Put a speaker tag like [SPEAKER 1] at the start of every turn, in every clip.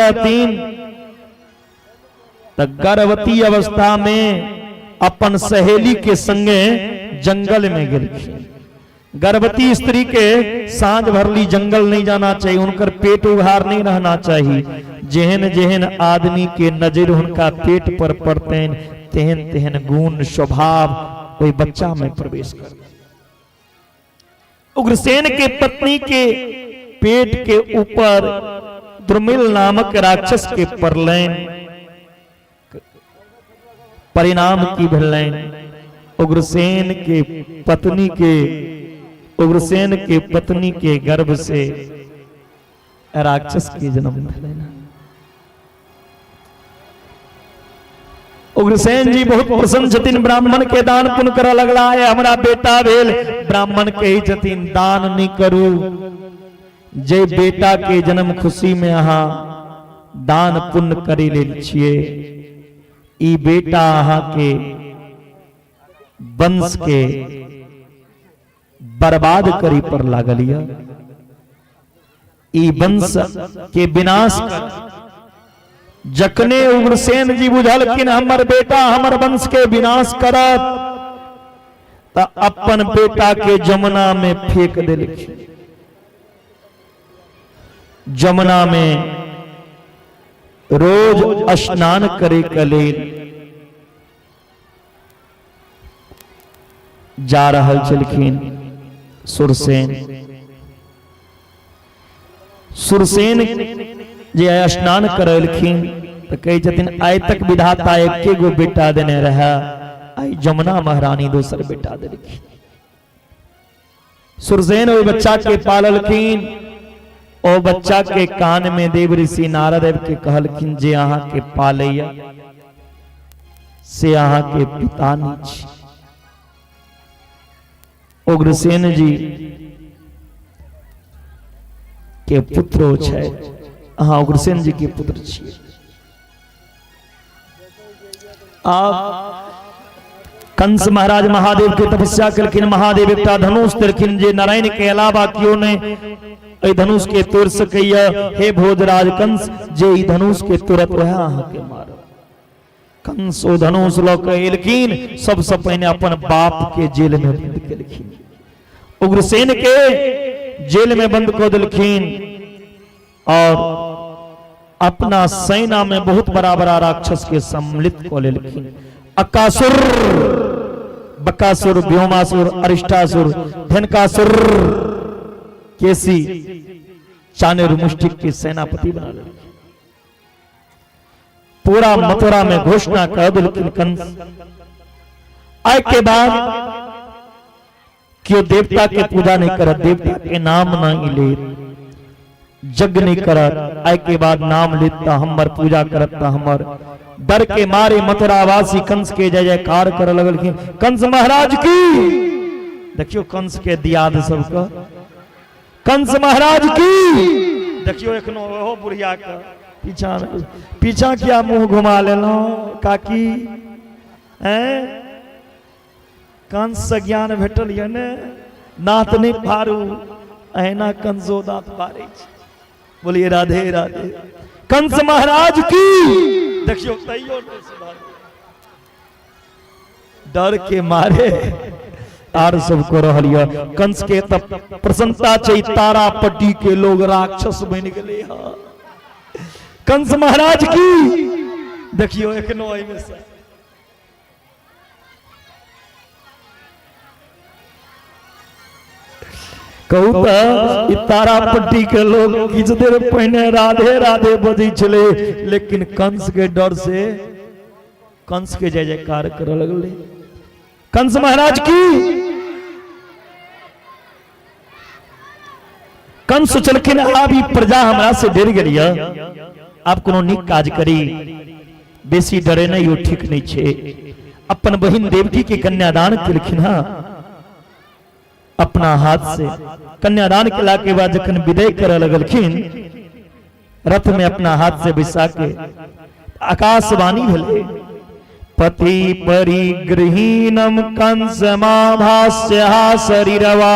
[SPEAKER 1] रहथिन तऽ गर्भवती अवस्था में अपन सहेली के संगे जंगल में गेलखिन। गर्भवती स्त्री के साँझ भरली जंगल नहीं जाना चाहिए, उनकर पेट उघार नहीं रहना चाहिए। जेहन जेहन आदमी के नजर हुनका पेट पर पड़तनि तेहन तेहन गुण स्वभाव ओहि बच्चा में प्रवेश कर। उग्रसेन के पत्नी के पेट के ऊपर द्रुमिल नामक राक्षस के पड़लनि। परिणाम की भेलनि? उग्रसेन के पत्नी के, उग्रसेन के पत्नी के गर्भ से राक्षस के जन्म भेलनि। उग्रसेन जी बहुत प्रसन्न छथिन, ब्राह्मण के दान पुण्य करऽ लगला। आइ हमरा बेटा भेल। ब्राह्मण कहै छथिन दान नहि करू, जे बेटा के जन्म खुशी में अहाँ दान पुण्य करै लेल छियै, ई बेटा अहाँ के वंश के बर्बाद करी पर लागल यऽ, ई वंश के विनाश कर। जखने उग्रसेन जी बुझलखिन हमर बेटा हमर वंश के विनाश करत, त अपन बेटा के जमुना में फेंक देलखिन। जमुना में रोज स्नान करे के लेल जा रहल छलखिन सुरसेन। सुरसेन जे स्नान करलखिन तऽ कहै छथिन आइ तक विधाता एके गो बेटा देने रहे, आइ जमुना महारानी दोसर बेटा देलखिन। सुरसेन ओहि बच्चा के पाललखिन। ओ बच्चा के कान में देव ऋषि नारद आबि के कहलखिन जे अहाँ के पालैया से अहाँ के पिता नहि छी। उग्रसेन जी के पुत्र छै, अहाँ उग्रसेन जी के पुत्र छियै। आब कंस महाराज महादेव के तपस्या केलखिन। महादेव एकटा धनुष देलखिन जे नारायण के अलावा केओ नहि एहि धनुष के तोड़ सकैया। हे भोजराज कंस, जे ई धनुष के तोड़त वएह अहाँके मारत। कंस ओ धनुष लऽ के एलखिन, सबसँ पहिने अपन बाप के जेल में बंद केलखिन, उग्रसेन के जेल में बंद कऽ देलखिन और अपना सेना में बहुत बड़ा बड़ा राक्षस के सम्मिलित कऽ लेलखिन। अकासुर, बकासुर, व्योमासुर, अरिष्टासुर, धेनकासुर, केसी, चानेर मुष्टिक के सेनापति बना लेलखिन। पूरा मथुरा में घोषणा कर देलखिन कंस, आय के बाद केओ देवता के पूजा नहीं करत, देवता के नाम नहीं लेत, यज्ञ नहीं करत। आय के बाद नाम लेत त हमर पूजा करत त हमर। डर के मारे मथुरावासी कंस के जय जयकार कर लगलखिन, कंस महाराज की। देखियो कंस के दियाद सबके, कंस महाराज की। देखियो एखनो ओहो बुढ़िया के पीछा पीछा किया मुंह घुमा लेलहुँ काकी? हैं, कंस से ज्ञान भेटल यऽ ने, दाँत नहि फाड़ू, अहिना कंसो दाँत फाड़ै छै। बोलिए राधे राधे। कंस महाराज की। देखियो तैयो नहि सुधार, डर के मारे आर सब को रहल यऽ। कंस के तऽ प्रसन्नता छै, तारापट्टी के लोग राक्षस बनि गेलै हँ। कंस महाराज की। देखियो एखनो एहिमे से कहू तऽ ई तारापट्टी के लोग किछु देर पहिने राधे राधे बजै छलै, लेकिन कंस के डर से कंस के जय जयकार करऽ लगलै, कंस महाराज की। कंस सोचलखिन आब ई प्रजा हमरा से डरि गेल यऽ, आब कोनो नीक काज करी, बेसी डरे नहि ओ ठीक नहि छै। अपन बहिन देवकी के कन्यादान केलखिन हँ अपना हाथ से। कन्यादान केला के बाद जखन विदाई करऽ लगलखिन रथ में अपना हाथ से बैसा के, आकाशवाणी भेलै, पति परिगृहीणम कंस माभास्य शरीरवा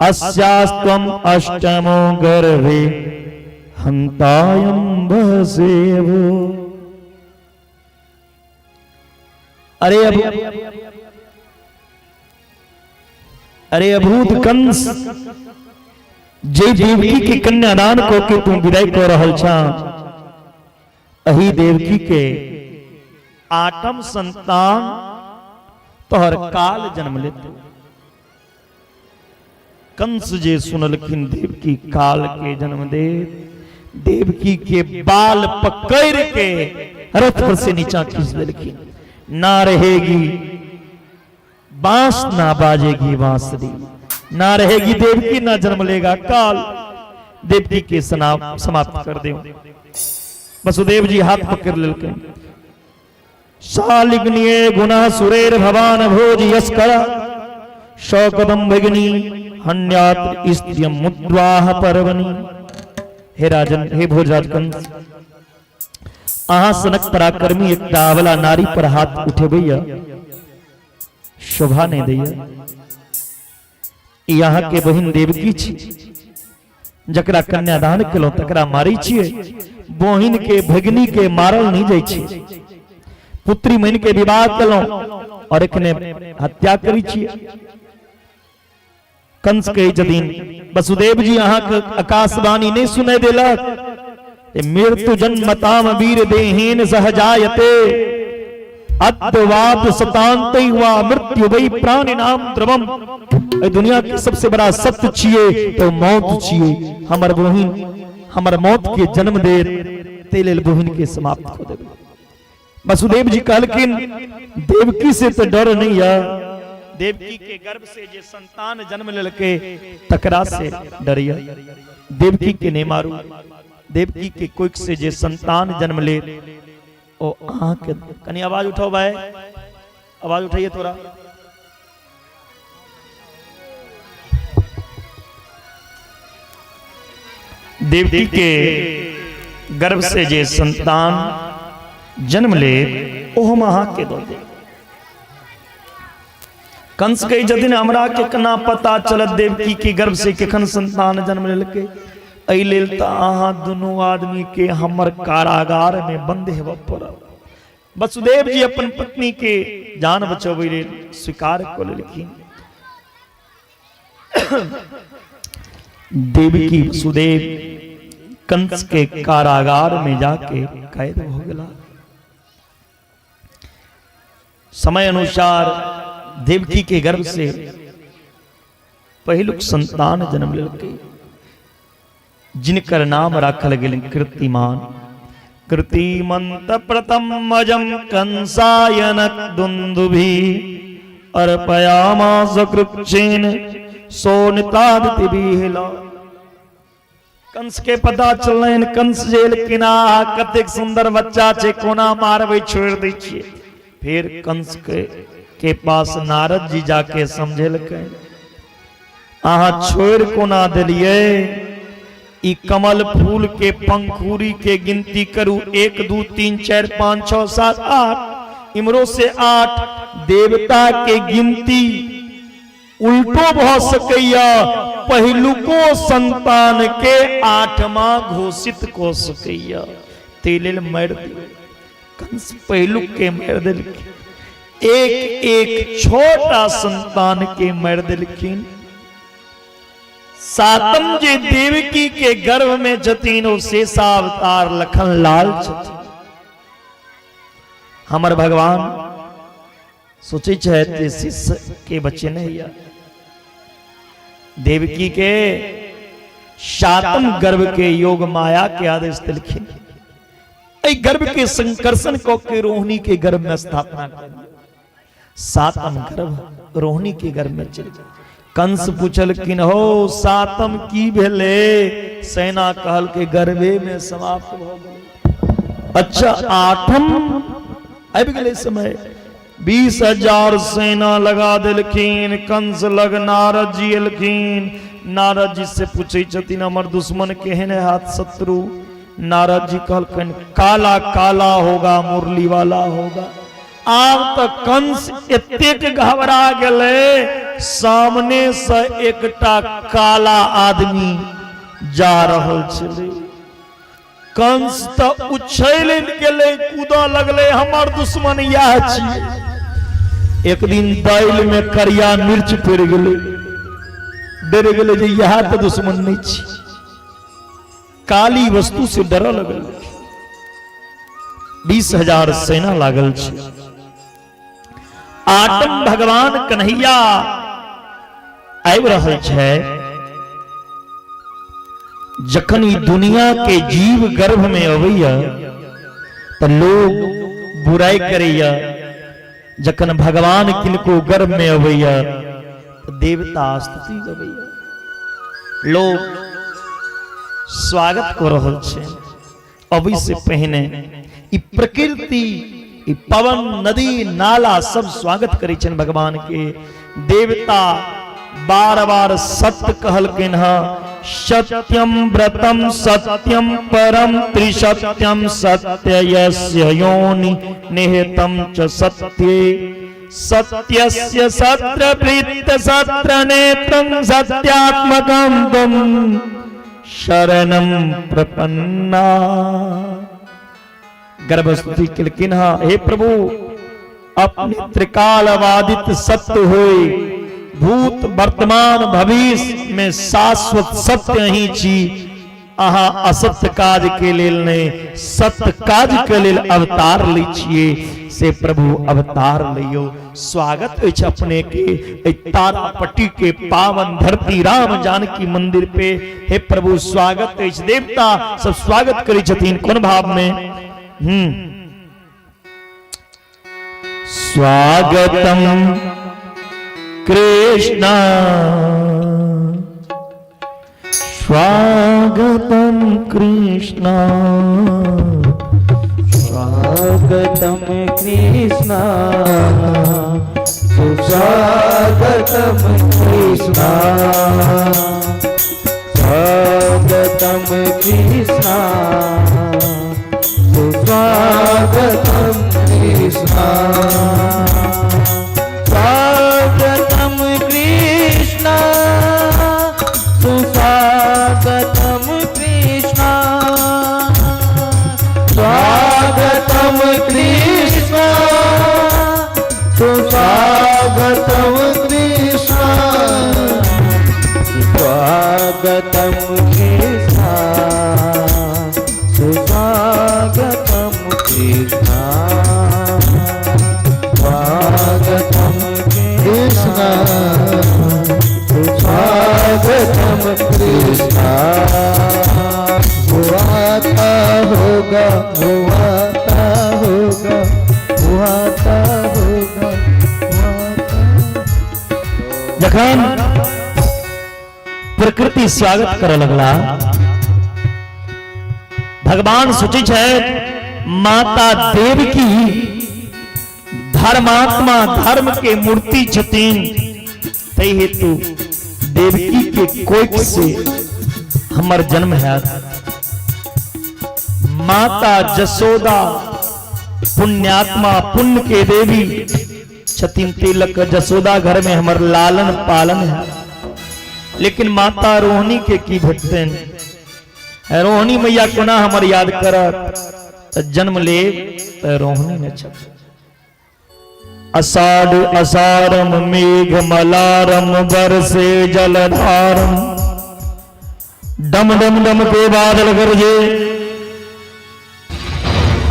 [SPEAKER 1] अस्यास्त्वम अष्टमो गर्भे हंतायम बसेवो। अरे अब अरे अभूत कंस, जे देवकी के कन्यादान को के तू विदाई कर रहल छा, अही देवकी के आठम संतान तोहर काल जन्म लेते। कंस जे सुनलखिन देवकी काल के जन्म दे, देवकी के बाल पकड़ के रथ पर से नीचा खींच देलखिन। ना रहेगी बांस ना बाजेगी बांसुरी, ना रहेगी देवकी ना जन्म लेगा काल, देवकी के समाप्त कर दे। वसुदेव जी हाथ पकड़ लेलके। शालिग्निये गुणः सुरेर भवान भोज यस्कर शौकदम भगिनी हन्यात स्त्रियम मुद्वाह पर्वणि। हे राजन, हे भोजराज कंस, अहाँ सनक पराक्रमी एकटा अबला नारी पर हाथ उठेबैया शोभा नहीं दैया। ई अहाँ के बहिन देवकी छी, जकरा कन्यादान केलहुँ तकरा मारै छियै। बहिन के भगिनी के मारल नहीं जाइ छै। पुत्री मानि के विवाह केलहुँ और एखने हत्या करै छियै। कंस कहै छथिन वसुदेव जी अहाँके आकाशवाणी नहि सुनाइ देलक? मृत्यु जन्मताम वीर देहेन सहजायते अद्वाप सतांत हुआ मृत्यु वै प्राणिनाम द्रवम। एहि दुनिया के सबसे बड़ा सत्य छिए तो मौत छिए। हमर बहिन हमर मौत के जन्म दे ते लेल बहिन के समाप्त कऽ देबै। वसुदेव जी कहलखिन देवकी से तो डर नहीं है, देवकी के गर्भ से जे संतान जन्म लेलके तकरा से डरिया। देवकी के नहीं मारू, देवकी के कोख से जे संतान जन्म ले ओ अहाँ के। कनी आवाज उठाओ भाई, आवाज उठाइए थोड़ा। देवकी के गर्भ से जे संतान जन्म ले ओ हम अहाँ के दऽ देब। कंस कहै छथिन हमरा के केना पता चलत देवकी के गर्भ से केखन संतान जन्म लेलकै? एहि लेल तऽ अहाँ दुनू आदमी के हमर कारागार में बंद हेबऽ पड़त। वसुदेव जी अपन पत्नी के जान बचबै लेल स्वीकार कऽ लेलखिन। देवकी वसुदेव कंस के कारागार में जाके कैद हो गया। समय अनुसार देवकी के गर्भ से पहिलुक संतान जन्म लेलकै, जिनकर नाम राखल गेल कीर्तिमान। कीर्तिमंत प्रथम अजम कंसायनक दुंदुभि अर्पयामास कृक्षेन सोनितादितिभिहिला। कंस के पता चललनि, कंस जेल किना कतेक सुंदर बच्चा छै, कोना मारबै, छोड़ि दै छियै। फेर कंस के पास नारद जी जाके समझेलकै, अहाँ छोड़ि कोना देलियै? ई कमल फूल के पंखुरी के गिनती करू, 1 2 3 4 5 6 7 8, इमरो से 8। देवता के गिनती उल्टो भऽ सकैया, पहिलुको संतान के आठमा घोषित कऽ सकैया, ताहि लेल मारि दियौ। कंस पहिलुक के मारि देलखिन, एक एक छोटा संतान के मारि देलखिन। सातम जे देवकी के गर्भ में छथिन ओ शेषावतार लखन लाल छथिन। हमर भगवान सोचै छथि जे शिष्य के बच्चे नहीं है। देवकी के सातम गर्भ के योग माया के आदेश दिलखिन, एहि गर्भ के संकर्षण कऽ के रोहिणी के गर्भ में स्थापना कर। सातम गर्भ रोहिणी के गर्भ में चलि गेल। कंस पूछलखिन हो सातम की भेलै? सेना कहल के गर्भे में समाप्त भऽ गेलै। अच्छा आठम आबि गेलै समय, 20,000 सेना लगा देलखिन। कंस लग नारद जी एलखिन। नारद जी से पूछै छथिन हमर दुश्मन केहन हाथ शत्रु? नारद जी कहलखिन काला काला होगा, मुरली वाला होगा। आब तऽ कंस एतेक घबरा गेलै, सामने से एकटा काला आदमी जा रहल छलै। कंस तऽ उछैल गेलै, कूदऽ लगलै, हमर दुश्मन इएह छी। एक दिन दालि में करिया मिर्च पड़ि गेलै, डरि गेलै जे इएह तऽ दुश्मन नहि छी। काली वस्तु से डरऽ लगल। 20,000 सेना लागल छै। आटम भगवान कन्हैया आबि रहल छै। जखन ई दुनिया के जीव गर्भ में अबैया तऽ लोग बुराई करैया, जखन भगवान किनको गर्भ में अबैया तऽ देवता स्तुति गबैया, लोग स्वागत कऽ रहल छै। अबै से पहिने ई प्रकृति, ई पवन, नदी, नाला सब स्वागत करै छनि भगवान के। देवता बार बार सत्य कहलखिन हँ, सत्यम व्रतम सत्यम परम त्रिसत्यम सत्ययस्य योनि निहितम च सत्ये सत्यस्य सत्रवृत्त सत्र नेत्रं सत्यात्मकं त्वं शरणं प्रपन्ना। गर्भस्तुति केलखिन हँ, हे प्रभु अपने त्रिकालवादित सत्य होए, भूत वर्तमान भविष्य में शाश्वत सत्य अहीं छी। अहाँ असत्य काज के लेल नहि, सत्य काज के लेल अवतार लै छियै, से प्रभु अवतार लियौ। स्वागत अछि अपने के एहि तारापट्टी के पावन धरती राम जानकी मंदिर पे। हे प्रभु स्वागत अछि। देवता सब स्वागत करै छथिन कोन भाव में? स्वागतम कृष्ण स्वागतम कृष्ण
[SPEAKER 2] स्वागतम कृष्ण सुस्वागतम कृष्ण स्वागतम कृष्ण सुस्वागतम कृष्ण स्वागतम कृष्ण सुस्वागतम कृष्ण स्वागतम कृष्ण सुस्वागतम कृष्ण स्वागतम कृष्ण सुस्वागतम कृष्ण स्वागतम कृष्ण सुस्वागतम कृष्ण।
[SPEAKER 3] वो आता होगा, वो आता होगा, वो आता होगा, वो आता।
[SPEAKER 1] जखन प्रकृति स्वागत करऽ लगला, भगवान सोचै छथि माता देवकी धर्मात्मा धर्म के मूर्ति छथिन, ताहि हेतु देवकी के कोख से हमर जन्म हैत। माता जसोदा पुण्यात्मा पुण्य के देवी छथिन, तिलक जसोदा घर में हमर लालन पालन है। लेकिन माता रोहिणी के की भेटतनि? रोहिणी मैया कोना हमर याद करत? तऽ जन्म ले तऽ रोहिणी नक्षत्र। अषाढ़ असारम मेघ मलारम बरसे जलधारम, डम डम डम के बादल गरजे,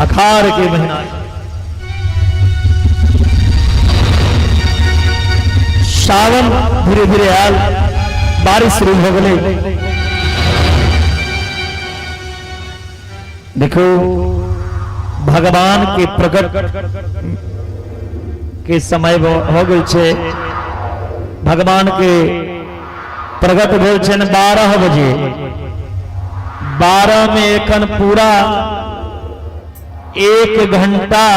[SPEAKER 1] अखार के महीना सावन धीरे धीरे आयल, बारिश शुरू हो गई। देखो भगवान के प्रकट के समय हो गए छे, भगवान के प्रगट भेल छनि 12 बजे, 12 में एखन पूरा 1 घंटा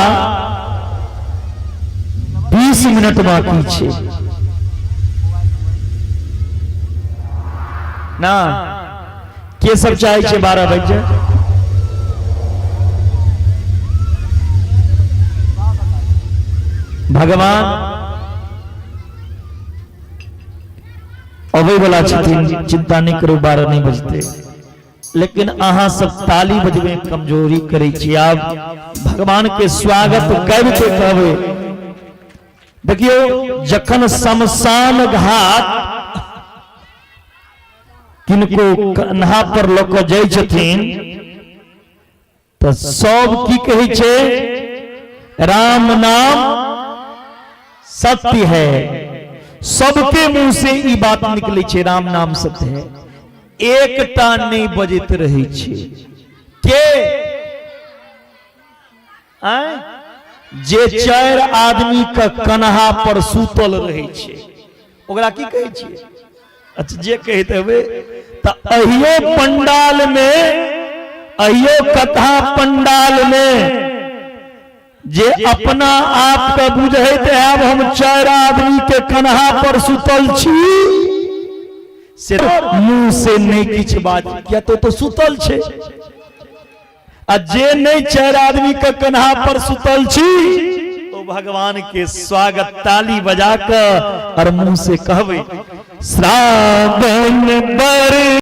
[SPEAKER 1] 20 मिनट बाकी छे ना। के सब चाहे छे 12 बजे? भगवान अबै वाला छथिन, चिंता नहीं करू, 12 नहीं बजते। लेकिन अहाँ सब ताली बजबे कमजोरी करै छी। आब भगवान के स्वागत गाबि के कहबै। देखियौ, जखन शमशान घाट किनको कन्हा पर लऽ कऽ जाइ छथिन तऽ सब की कहै छै? राम नाम सत्य है। सबके मुंह से ई बात निकलै छै, राम नाम सत्य है। एकटा नहि बजैत रहै छै के आँय? जे चारि आदमी के कन्हा पर सुतल रहै छै, ओकरा की कहै छियै? अच्छा, जे कहैत हेबै। तऽ अहियो पंडाल मे, अहियो कथा पंडाल मे जे अपना आप के बुझैत हैब हम चारि आदमी के कन्हा पर सुतल छी, से मुंह से नहि किछु बाज, किया तो तो सुतल छै। आ जे नहि चारि आदमी के कन्हा पर सुतल छी, ओ भगवान के स्वागत ताली बजा कऽ और मुंह से कहबै, श्रावण बर